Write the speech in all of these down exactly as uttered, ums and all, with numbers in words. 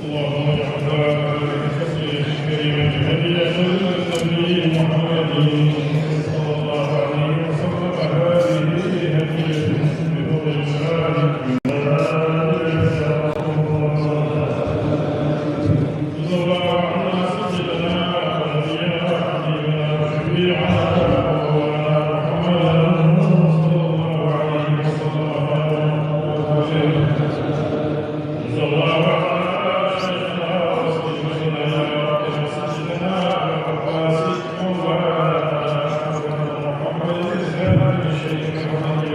اللهم اجعل هذه القصيدة الكريمة هدية للنبي محمد صلى الله عليه وسلم. هذه هدية بفضل الله. جزا الله عنا سيدنا ونبينا وحبيبنا وشفيعنا ومولانا محمدا صلى الله عليه وسلم. جزا الله عنا شيخنا وسيدنا وقاسم مولانا محمد الزاهد الشيخ محمد.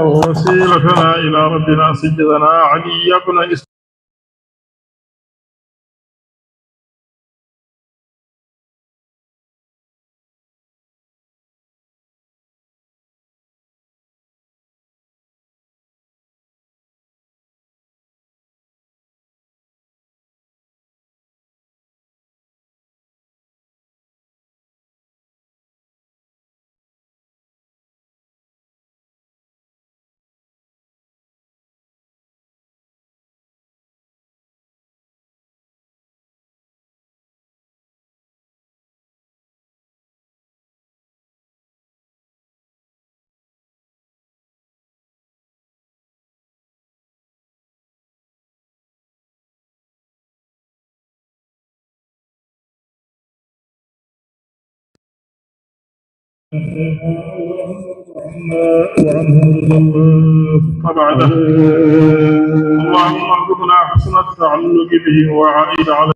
ووسيلتنا إلى ربنا سيدنا علي بن إسحاق. وعنه رضي الله بعده. اللهم ارزقنا حسن التعلق به وعائد على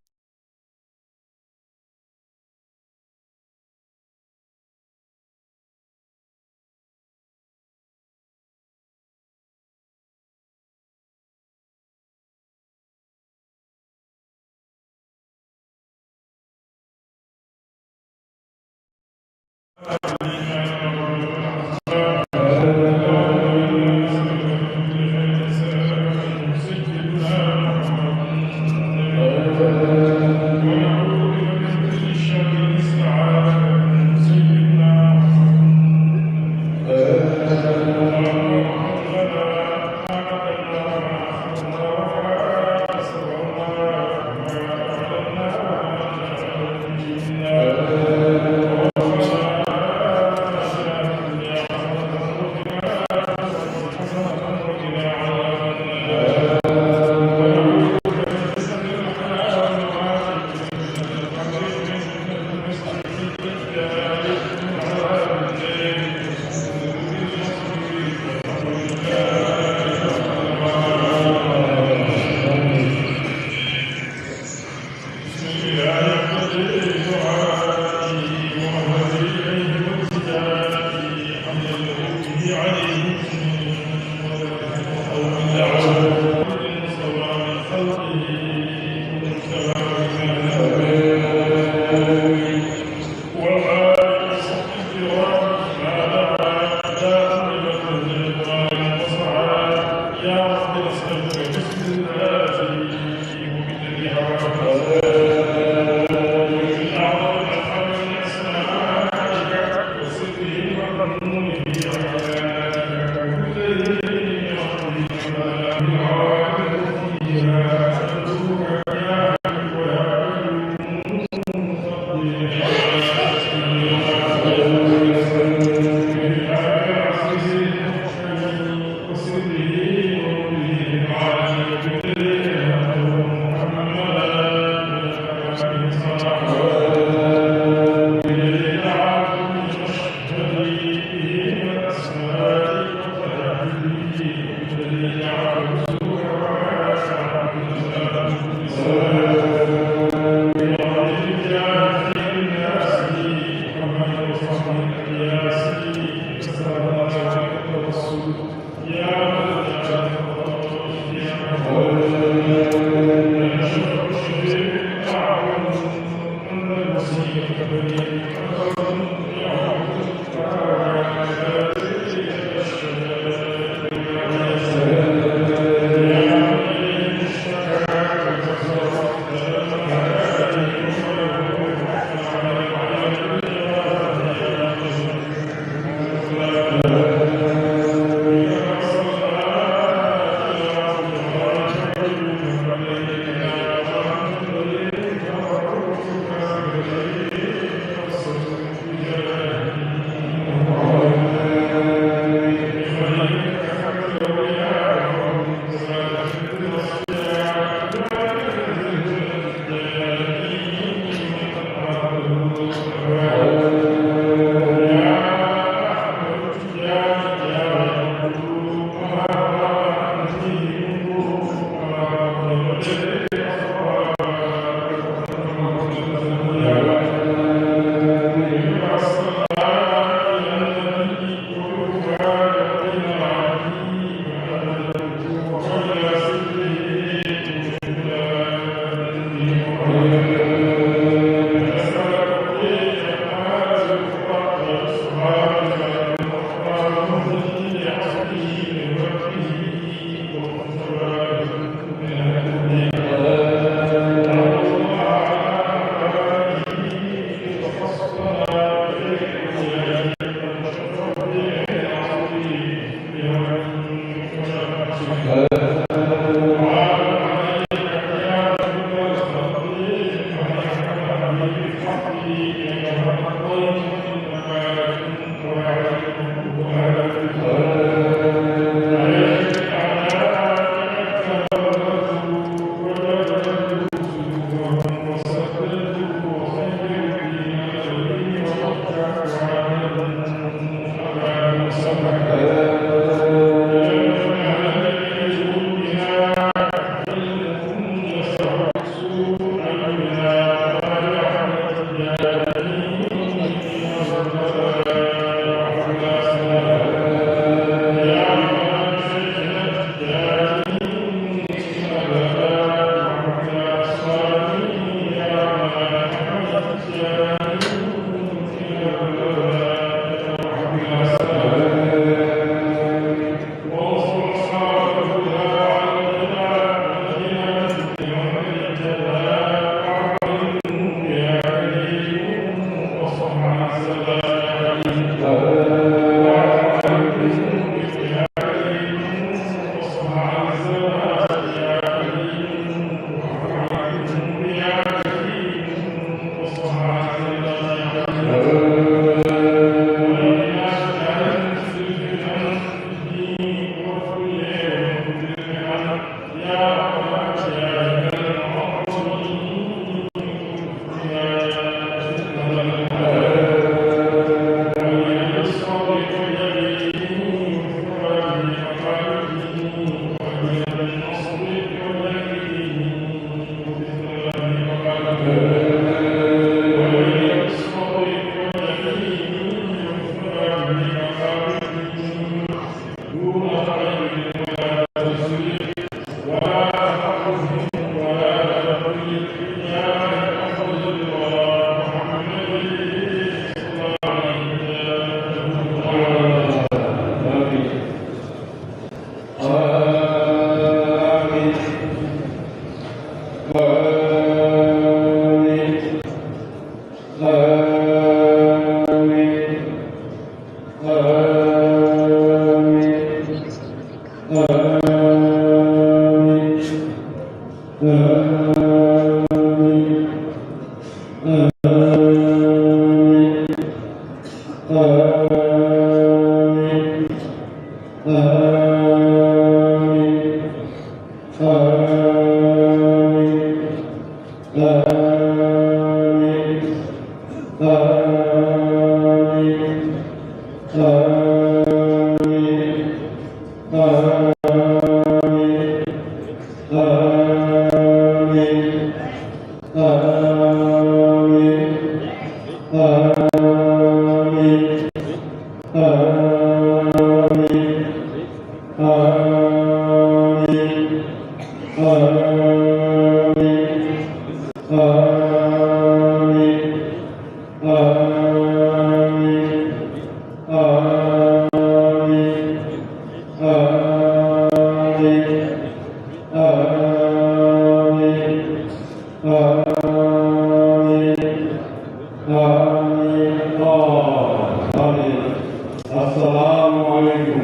Assalamu alaikum.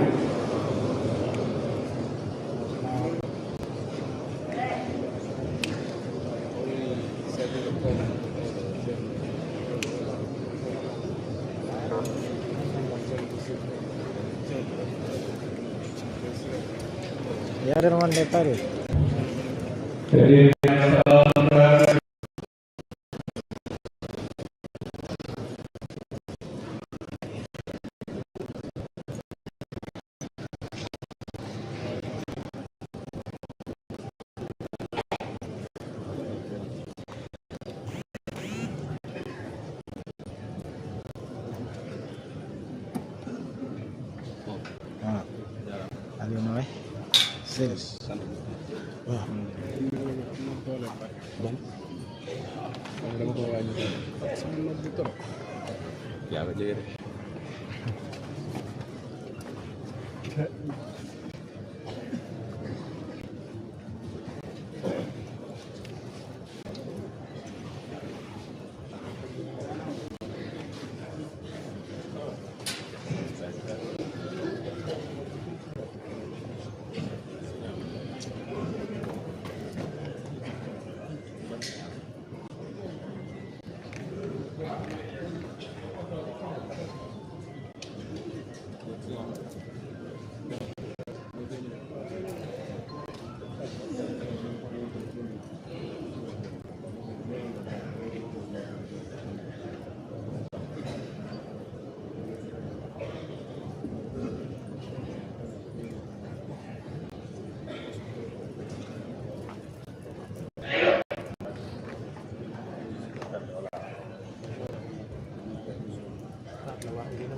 Yaade no wonde Paris. Ah. Aliou no wayi? Seydi. Waaw. Bon. Dama ko waaj. Sama nopp bi trop. Yaa ko jege de.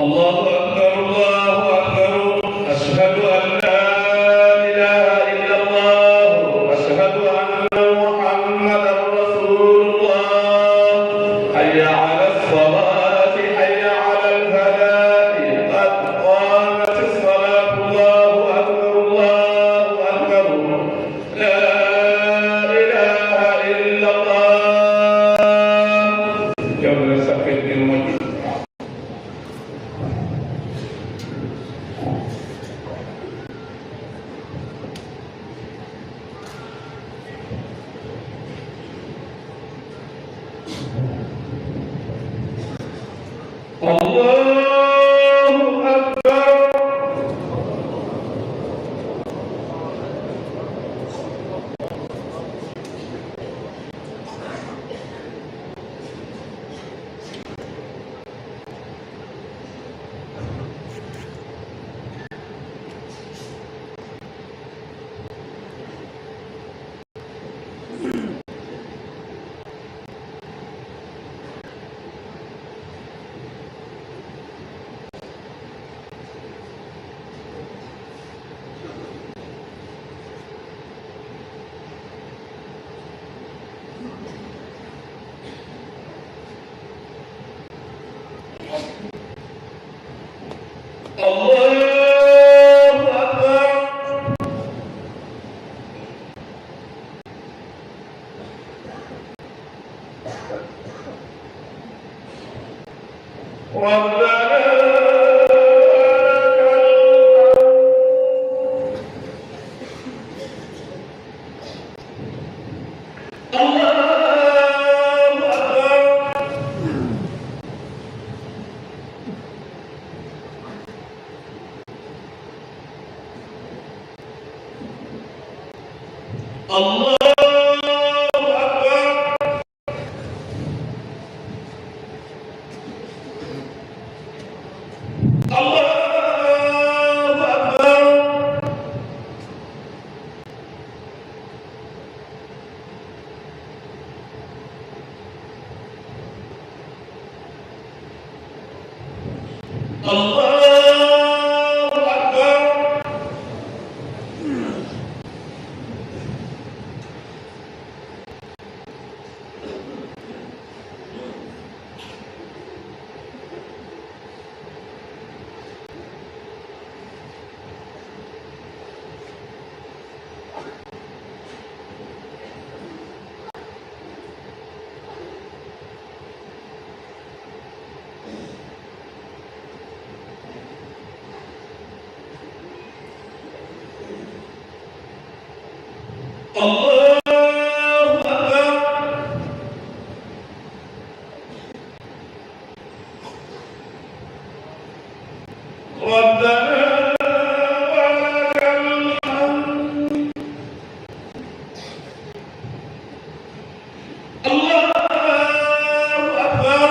الله أكبر، الله أكبر. أشهد أن لا إله إلا الله. أشهد أن محمدا رسول الله. حي على الصلاة، حي على الفلاح. قد قامت الصلاة. الله أكبر، الله أكبر. لا إله إلا الله. Jawle sakkil gel moƴƴi. الله أكبر. الله أكبر. ربنا ولك الحمد. الله أكبر. الله أكبر. الله أكبر. الله أكبر. الله أكبر. ربنا ولك الحمد. الله أكبر.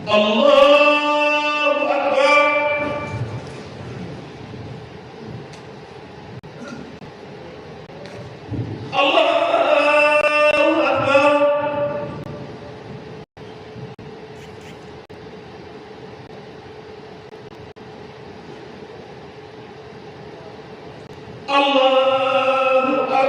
الله أكبر. الله أكبر. الله أكبر. الله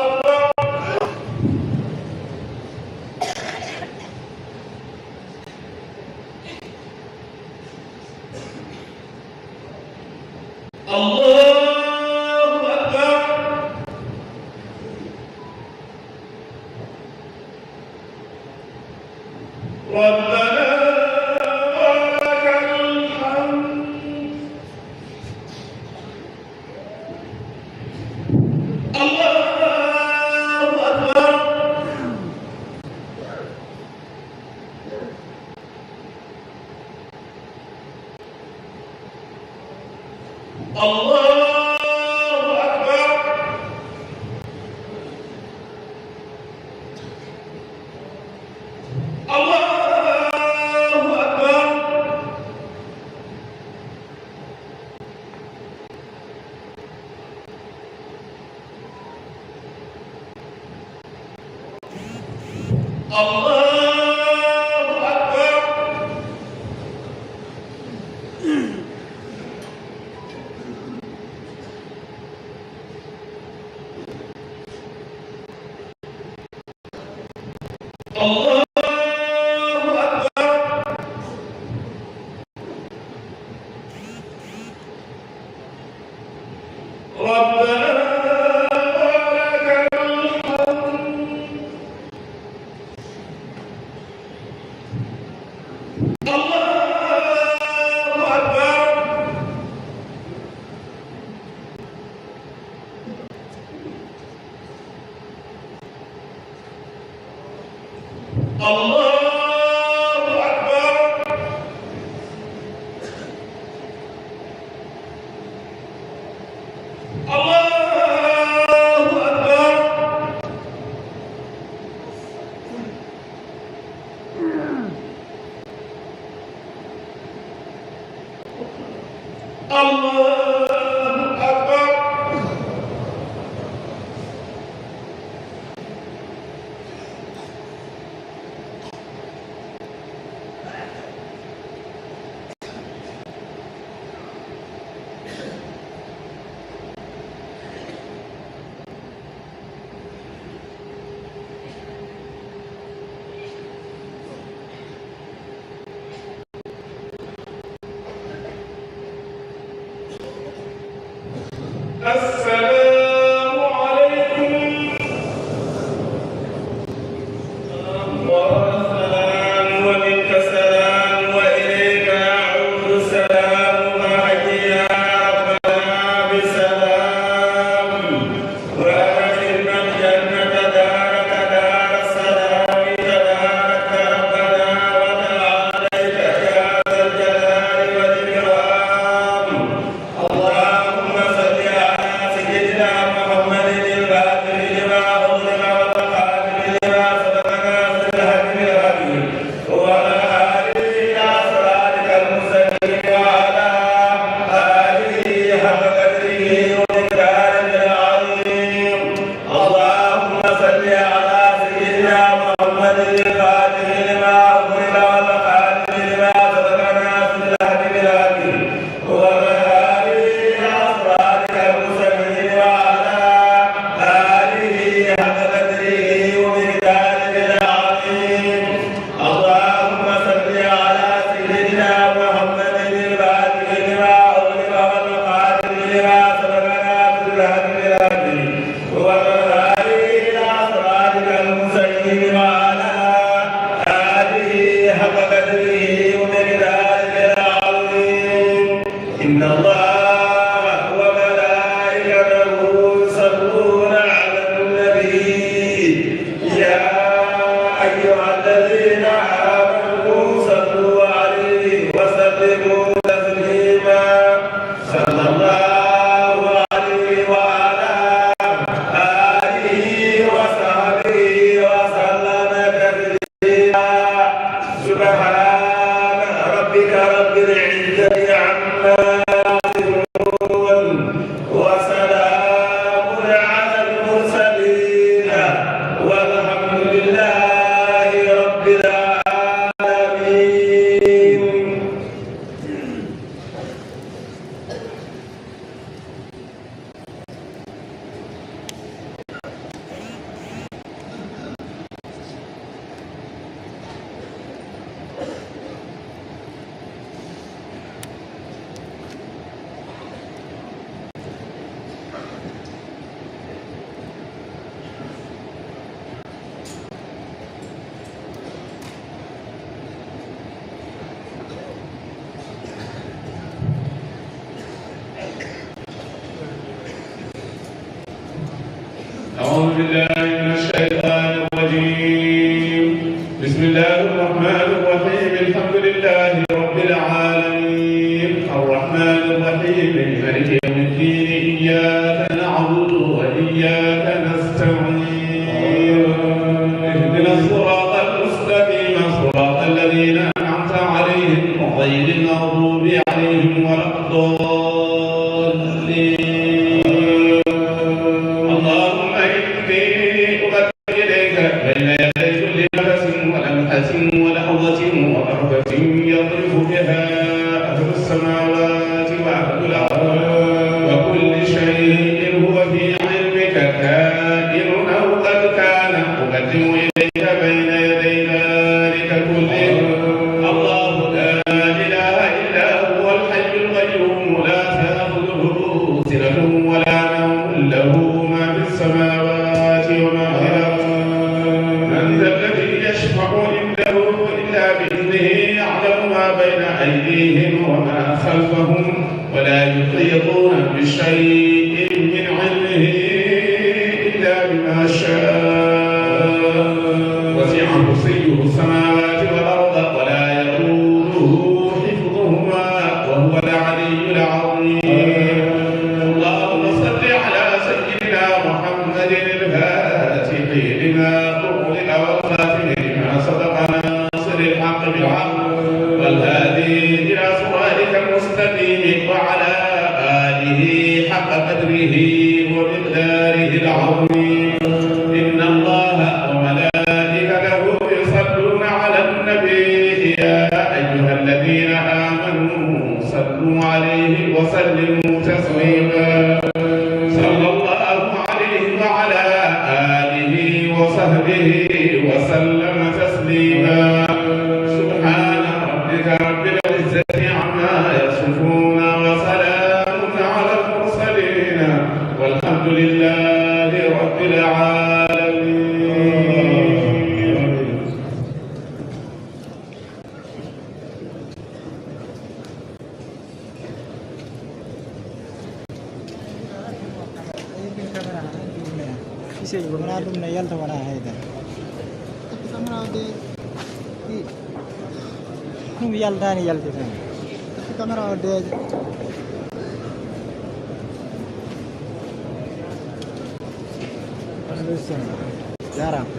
أكبر. الله أكبر. ربنا ولك الحمد. الله أكبر. الله أكبر. الله أكبر. الله أكبر. ربنا ولك الحمد. الله أكبر. الله أكبر. الله أكبر. الله أكبر. السلام عليكم. اللهم السلام ومنك السلام وإليك يعود السلام، فحينا ربنا بالسلام. وأدخلنا الجنة دارك دار السلام تبارك ربنا وتعاليت يا ذا الجلال والإكرام. اللهم صل على سيدنا محمد الفاتح لما أغلق والخاتم لما سبق ناصر الحق بالحق والهادي إلى صراطك المستقيم وعلى آله حق قدره ومقداره العظيم. اللهم صل على سيدنا محمد الفاتح لما أغلق والخاتم لما سبق ناصر الحق بالحق والهادي إلى صراطك المستقيم وعلى آله حق قدره ومقداره العظيم. اللهم صل على سيدنا محمد الفاتح لما أغلق والخاتم لما سبق ناصر الحق بالحق والهادي إلى صراطك المستقيم وعلى آله حق قدره ومقداره العظيم. إن الله وملائكته يصلون على النبي، يا أيها الذين آمنوا صلوا عليه وسلموا تسليما. صلى الله عليه وعلى آله وصحبه وسلم تسليما. سبحان ربك رب العزة عما يصفون، وسلام على المرسلين، والحمد لله رب العالمين. أعوذ بالله من الشيطان الرجيم. بسم الله الرحمن الرحيم. الحمد لله رب العالمين. الرحمن الرحيم. مالك المغضوب عليهم ولا الضالين. اللهم إني أقدم إليك بين يدي كل نفس ولمحة ولحظة وضربة يضرب بها أهل السماوات وأهل الأرض وكل شيء هو في علمك كائن أو قد كان. أقدم إليك بين يدي ذلك كله. الله لا إله إلا هو الحي القيوم لا تأخذه سنة ولا نوم له ما في السماوات وما في الأرض. من ذا الذي يشفع عنده إلا بإذنه يعلم ما بين أيديهم وما خلفهم ولا يحيطون بشيء من علمه إلا بما شاء. وسع كرسيه السماوات والأرض ولا يؤوده حفظهما وهو العلي العظيم. اللهم صل على سيدنا محمد الفاتح لما أغلق والخاتم لما سبق ناصر الحق بالحق والهادي إلى صراطك المستقيم وعلى آله حق قدره ومقداره العظيم. إن الله وملائكته يصلون على النبي، يا أيها الذين آمنوا صلوا عليه وسلموا تسليما. صلى الله عليه وعلى آله وصحبه وسلم تسليما. سبحان ربك رب العزة عما يصفون وسلام على المرسلين والحمد لله رب العالمين. Wonaa ɗum ne yalta, wonaa haydara. Ɗum yaltaani, yaltitaani. Caméra o deeƴa. Jaaraama.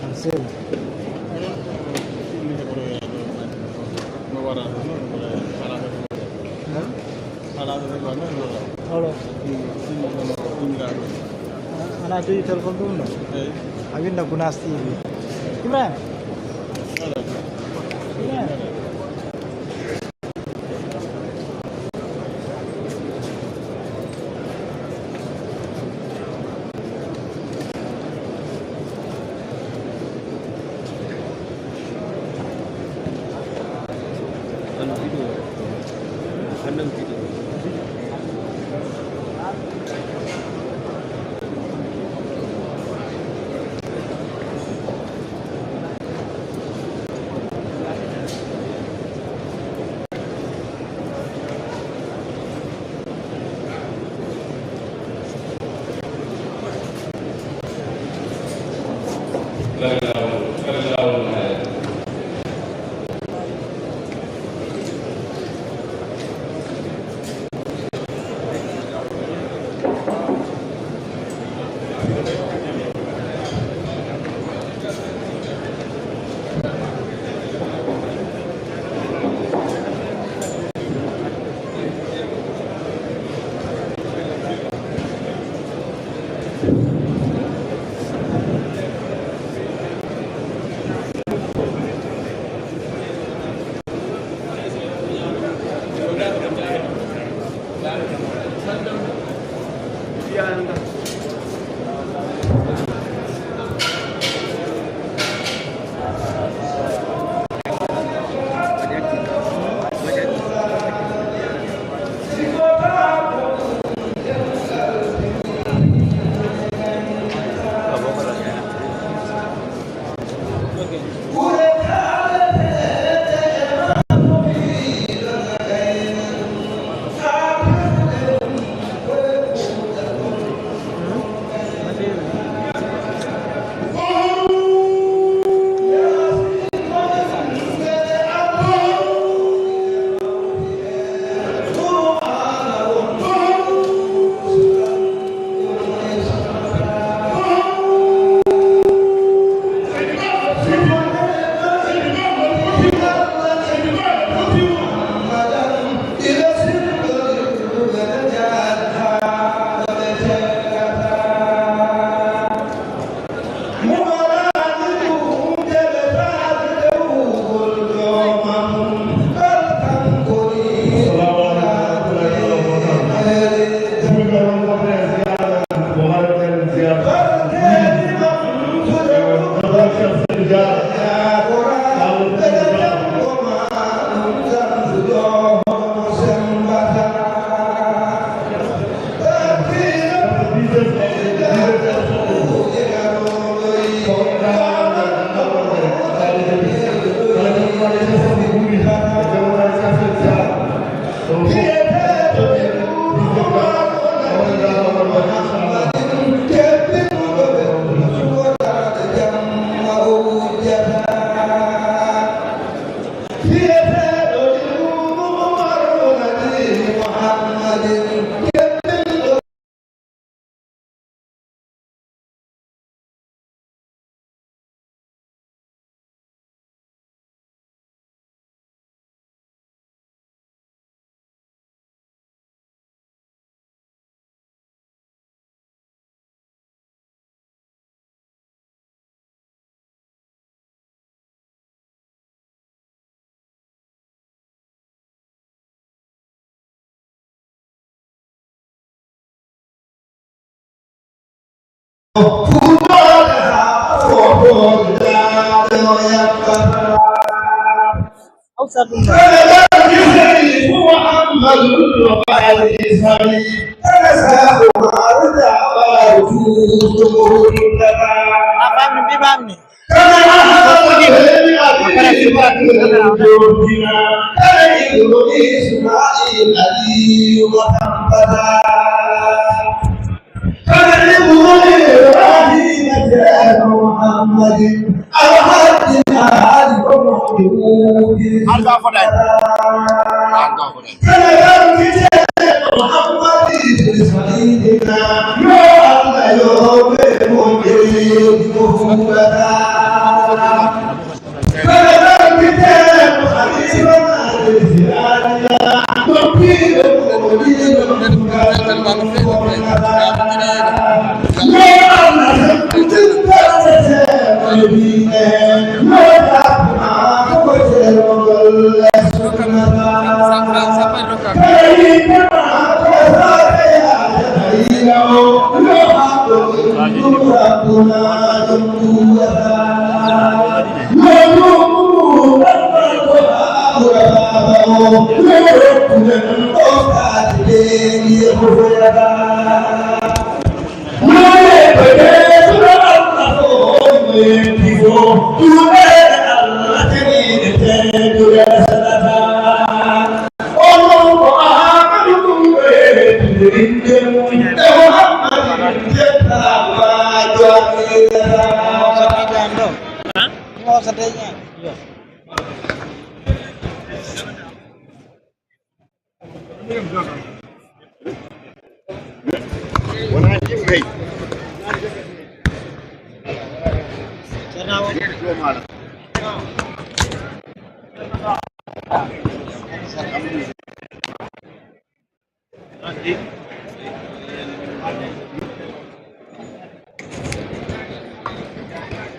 Am seeɗa. Holo. Ana jogi téléphone ɗum ɗo? A winda Gunaas T V. Ibrahima. Ibrahima.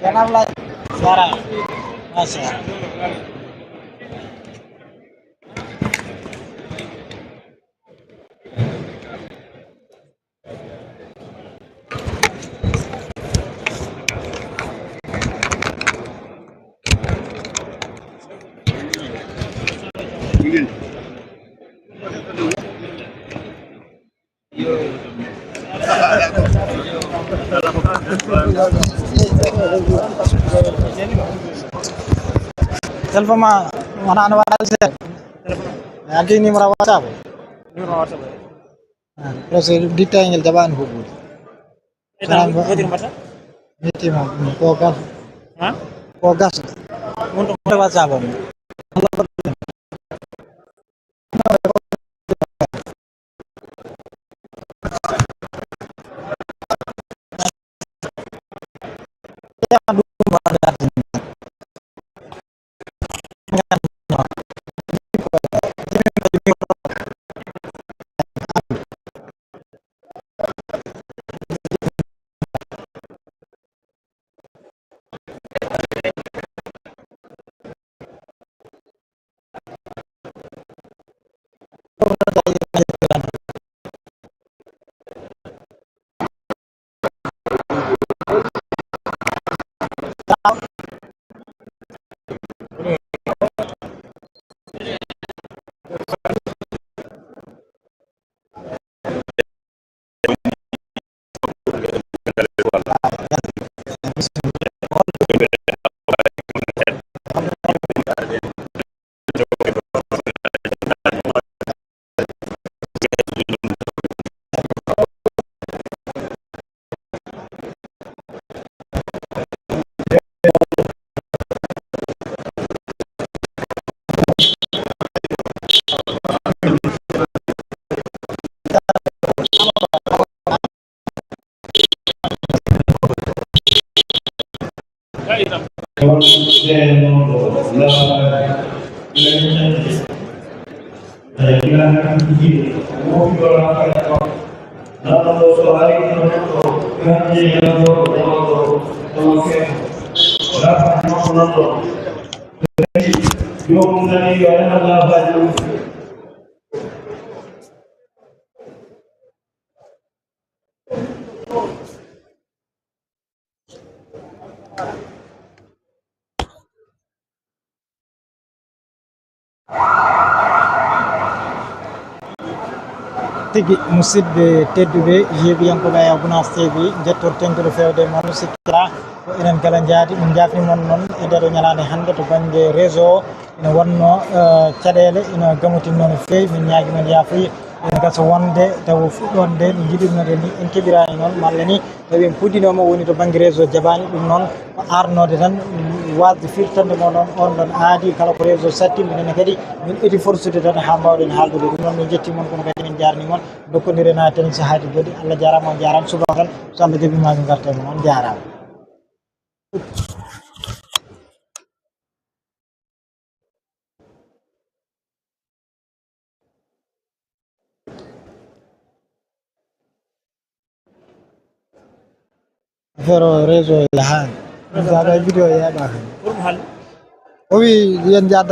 Ceerno Ablaye, jaaraama. Machallah. Téléphone ma wona no waɗa seeɗa. A addi numéro WhatsApp? Numéro WhatsApp. Ah, presque dittayngel jaɓaani huɓɓude. Etan, wodir mbata? Mettima, mm, ko gas. Ha? Ko gas. Wonto, wonto WhatsApp am. Tigi, musidɓe tedduɓe, yeeɓiyankooɓe Aya Gunaas T V, njettorten ko feewde mon, sikkira ko enen kala njaadi. Min njaafni mon noon e nder ñalaande hannde to bannge réseau o. Ina wonno, eh, caɗeele ina gamotinno no feewi. Min ñaagi men yaafuya. Ene gasa wonde taw fuɗɗoonde no njiɗirnoɗen ni en keɓiraani noon, malla ni tawi en puɗɗinooma woni to bannge réseau jaɓaani. Ɗum noon ko arnoode tan, waasde firtande mo noon on ɗon aadi. Kala ko réseau satti, minen kadi min eti forsude tan haa mbaawɗen haaldude. Ɗum noon min njetti mon, kono kadi min njaarni mon. Ndokkondiren haa tan sahaaji goɗɗi. Allah jaaraama, on njaaraama. Subaka tan so Allah jaɓi ma min ngarta e mon. On njaaraama. Affaire o réseau yahaani. Min sa ɓay vidéo yeeɓa kan. O wi yen jadda